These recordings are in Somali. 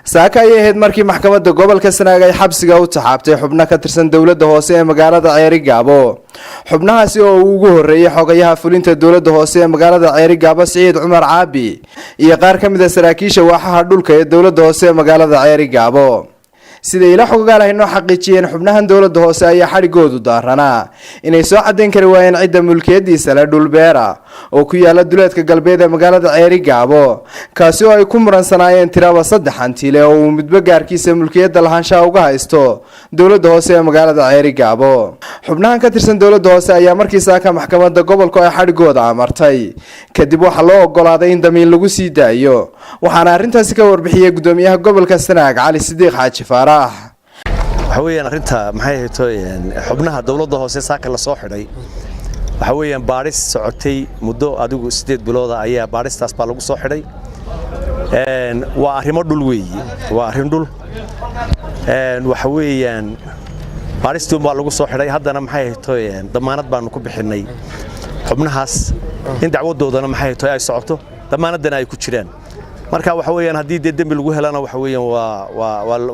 Saaka ayay ahayd markii maxkamadda gobolka Sanaag ay xabsiga u taxaabtay xubno ka tirsan dowladda hoose ee magaalada Ceerigaabo. Xubnahaasi oo uu ugu horreeyey xogayaha fulinta dowladda hoose ee magaalada Ceerigaabo, Siciid Cumar Caabi, iyo qaar ka mid a saraakiisha waaxaha dhulka ee dowladda hoose ee magaalada Ceerigaabo. Sida ila xogogaal ay noo xaqiijiyeen, xubnahan dowladda hoose ayaa xadhigoodu daaranaa inay soo caddayn kari waayeen cidda mulkiyadiisa leh dhulbeera oo ku yaala duleedka galbeed ee magaalada Ceerigaabo, kaasi oo ay ku muransanaayeen tiraba saddex hantile oo uu midbo gaarkiisa mulkiyadda lahaanshaha uga haysto dowladda hoose ee magaalada Ceerigaabo. Xubnahan ka tirsan dowladda hoose ayaa markii saaka maxkamadda gobolku ay xadhigooda amartay kadib waxaa loo ogolaaday in damiin lagu sii daayo, waxaana arrintaasi ka warbixiyey gudoomiyaha gobolka Sanaag, Cali Sidiiq Xaaji Faarax. Waxa weeyaan arrinta, maxay ahayto, xubnaha dowladda hoose saaka la soo xidhay waxa weeyaan baadhis socotay muddo adigu 8 bilooda ayaa baadhistaas baa lagu soo xidhay. Waa arrimo dhul weeye, waa arrin dhul. Waxa weeyaan baadhistuun baa lagu soo xidhay. Haddana, maxay ahayto, damaanad baanu ku bixinnay xubnahaas in dacwadoodana, maxay ahayto, ay socoto, damaanaddana ay ku jiraan. Marka waxa weeyaan haddii dee dembi lagu helana, waxa weeyaan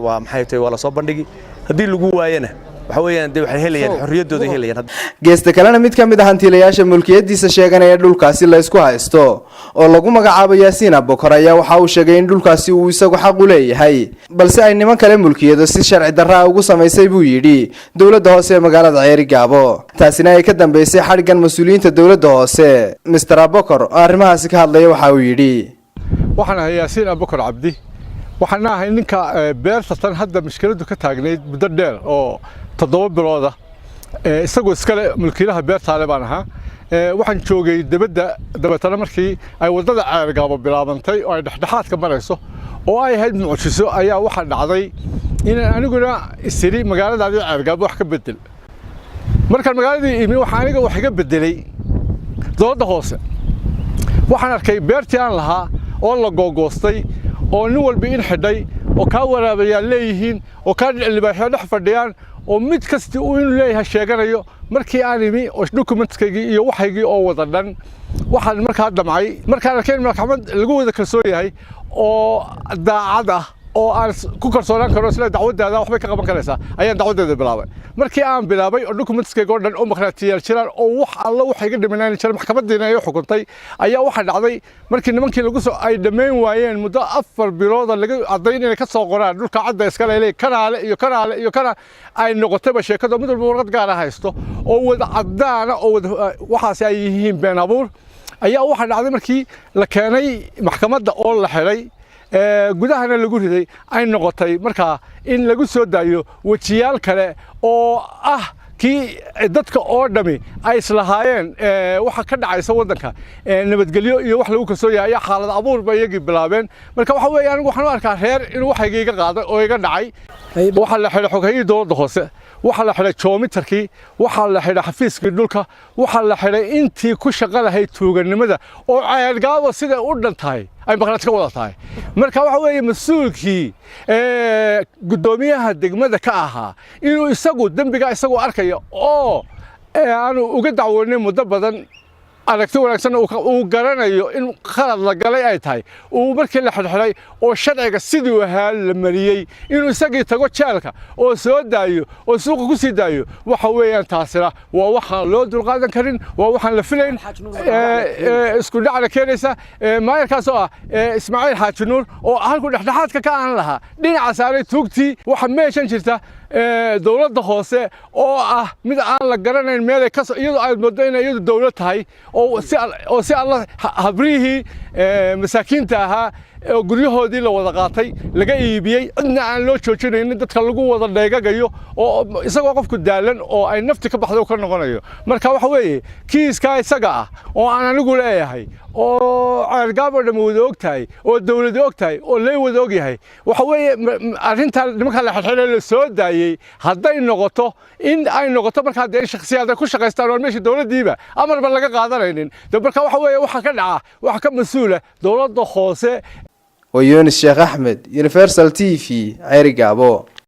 waa maxay tahay, waa la soo bandhigi. Haddii lagu waayana, waxa weeyaan dee waxay helayaan xorriyaddooda helayaan. Geesta kalena, mid ka mid a hantiilayaasha mulkiyadiisa sheeganaya dhulkaasi la isku haysto oo lagu magacaabo Yaasiin Abokor ayaa waxa uu sheegay in dhulkaasi uu isagu xaq u leeyahay, balse ay niman kale mulkiyado si sharci darraa ugu samaysay, buu yidhi, dowladda hoose ee magaalada Ceerigaabo, taasina ay ka dambeysay xadhiggan mas-uuliyiinta dowladda hoose. Mister Abokor oo arrimahaasi ka hadlaya waxa uu yidhi: Waxaan ahay Yaasiin Abubakar Cabdi. Waxaan ahay ninka beerta tan hadda mushkiladdu ka taagnayd muddo dheer oo 7 bilooda isagoo iskale mulkiilaha beertaale baan ahaa. Waxaan joogay dibadda. Dabeetana markii ay waddada Ceergaabo bilaabantay oo ay dhexdhexaadka marayso oo ay ahayd mucjiso, ayaa waxaa dhacday inaan aniguna isiri magaaladaadii Ceergaabo wax ka bedel. Markaan magaaladii imi, waxaa aniga wax iga bedelay dowladda hoose. Waxaan arkay beertii aan lahaa oo la googoostay oo nin walba in xidhay oo kaa waraabayaal leeyihiin oo kaa libaaxyo dhex fadhiyaan oo mid kasti uu inuu leeyahay sheeganayo. Markii aan imi oo documentkaygii iyo waxaygii oo wada dhan, waxaan markaa damcay, markaan arkay in maxkamad lagu wada kalsoon yahay oo daacad ah oo aan ku kalsoonaan karo isla dacwaddaada waxbay ka qaban karaysaa, ayaan dacwaddeeda bilaabay. Markii aan bilaabay oo documentskayga oo dhan oo markhaatiyaal jiraan oo wax alla waxa iga dhimanaan jira, maxkamadiina ay xukuntay, ayaa waxaa dhacday markii nimankii lagu soo ay dhammayn waayeen muddo 4 bilooda laga caddayn inay ka soo qoraan dhulka cadda iskale leey, kanaale iyo kanaale iyo kana ay noqotayba sheekado mid walba warqad gaara haysto oo wada caddaana oo wada waxaasi ay yihiin been abuur, ayaa waxaa dhacday markii la keenay maxkamadda oo la xidhay, gudahana lagu riday, ay noqotay markaa in lagu soo daayo wejiyaal kale oo ah kii dadka oo dhami ay islahaayeen waxa ka dhacaysa waddanka nabadgelyo iyo wax lagu kalsoon yahay, ayaa xaalad abuur ba iyagii bilaabeen. Marka waxa weeye anigu waxaan u arkaa reer inuu waxayga iga qaaday oo iga dhacay. Waxaa la xidhay xoghayihii dowladda hoose, waxaa la xidhay joomitarkii, waxaa la xidhay xafiiskii dhulka, waxaa la xidhay intii ku shaqo lahayd tuugannimada oo Ceergaabo siday u dhan tahay ay maqlaad ka wada tahay. Marka waxa weeye mas-uulkii guddoomiyaha degmada ka ahaa inuu isagu dembiga isagu arkayo oo aanu uga dacwoonay muddo badan, aragti wanaagsan uu garanayo in khalad la galay ay tahay, uu markii la xidhxidhay oo sharciga sidii ahaa la mariyey, inuu isagii tago jeelka oo soo daayo oo suuqa ku sii daayo, waxa weeyaan taasina waa waxaan loo dulqaadan karin, waa waxaan la filayn, isku dhacna keenaysa. Maayarkaas oo ah Ismaaciil Xaaji Nuur oo halkuu dhexdhexaadka ka aan lahaa dhinaca saaray tuugtii. Waxa meeshan jirta dowladda hoose oo ah mid aan la garanayn meelay ka iyadoo aad moodo inay iyadu dowlad tahay oo si alla habrihii masaakiinta ahaa oo guryahoodii la wada qaatay, laga iibiyey, cidna aan loo joojinaynin, dadka lagu wada dheegagayo oo isagoo qofku daalan oo ay nafti ka baxdo ka noqonayo. Marka waxa weeye kiiskaa isaga ah oo aan anigu leeyahay oo Ceergaab oo dhammi wada og tahay oo dawladi og tahay oo lay wada og yahay, waxa weeye arrintan nimanka la xidxidhay la soo daayey hadday noqoto in ay noqoto markaa dee in shakhsiyaad ay ku shaqaystaan oo meeshii dowladdiiba amarba laga qaadanaynin de, marka waxa weeye waxa ka dhaca waxa ka mas-uula dowladda hoose. Waa Yunis Sheekh Axmed, Universal TV, Ceerigaabo.